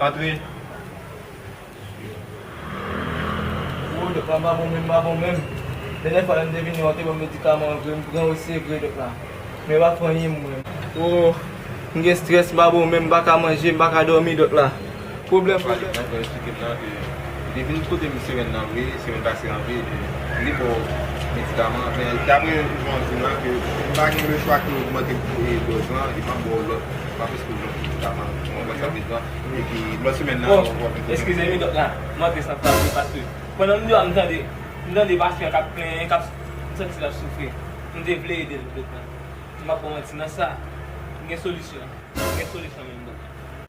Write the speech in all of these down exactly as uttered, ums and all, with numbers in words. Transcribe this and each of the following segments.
Antre. O, dòk la, m pa bon menm, m pa bon menm. Dènyè fwa lè m te vini an, w te ban m medikaman an vre, m pran yo se vre, dòk la. Men yo pa fè anyen mwen. O, m gen estrès, m pa bon menm, m pa ka manje, m pa ka dòmi, dòk la. Pwoblèm, pwoblèm. Pale nan, eksplike m nan ke li te vin kote m semèn nan vre, semèn pase an vre, li ba w medikaman, men ta mwen jwenn jou la ke m pa gen lechwa ke ogmante dòz lan, e pa m ba w lòt, pa preskri w lòt medikaman, ou konprann sa m vle di a, epi lòt semèn nan, w ap vin kote m. Eskize m wi, dòk la, m antre san frape, paske pandan m deyò a, m tande, m tande pasyan k ap plenyen, k ap, m santi l ap soufri, m te vle ede l, dòk la, m p ap ba w manti nan sa, m gen solisyon. Gen solisyon menm, dòk.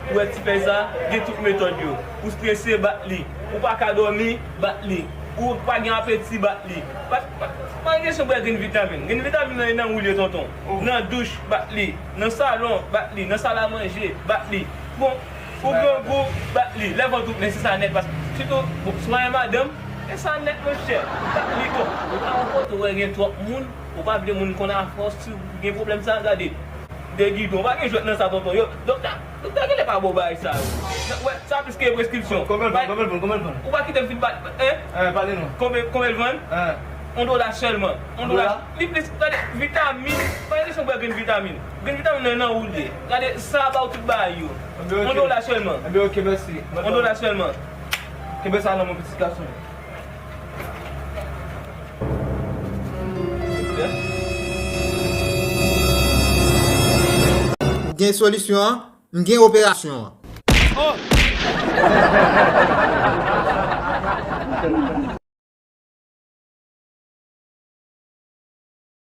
Ou wè ti pèy sa, gen tout metòd yo. Ou strese, bat li. Ou pa ka dòmi, bat li. Ou pa gen apeti, bat li. Pa, pa, pa gen kesyon bwè grenn vitamin. Grenn vitamin nan, nan ou l ye, tonton. Nan douch, bat li. Nan salon, bat li. Nan sal a manje, bat li. Bon, ou grangou, bat li. Lè vant ou plen, se sa nèt. Paske, sitou, bon, si w pa gen madanm, e sa nèt, monchè. Bat li, bon. Ou pa wè kote w wè gen twòp moun, ou pa vle moun konn afè w, si w gen pwoblèm sa, gade. De gidon. Pa gen jwèt nan sa, tonton. Yo, doktè, doktè genlè pa ba w bagay sa yo. Wè, sa plis ke preskripsyon. Konbyen l vann, konbyen l vann, konbyen l vann? Ou pa kite m fin bat, en? Eh, pale non. Konbyen, konbyen l vann? Eh. On dola sèlman. On dola. Li plis, gade, vitamin. Pa gen kesyon bwè grenn vitamin. Grenn vitamin nan, nan ou l ye. Gade, sa ba w tout bagay yo. On dola sèlman. Enben, ok, mèsi. On dola sèlman. Kenbe sa nan men w, pitit gason. M gen solisyon an, m gen operasyon an.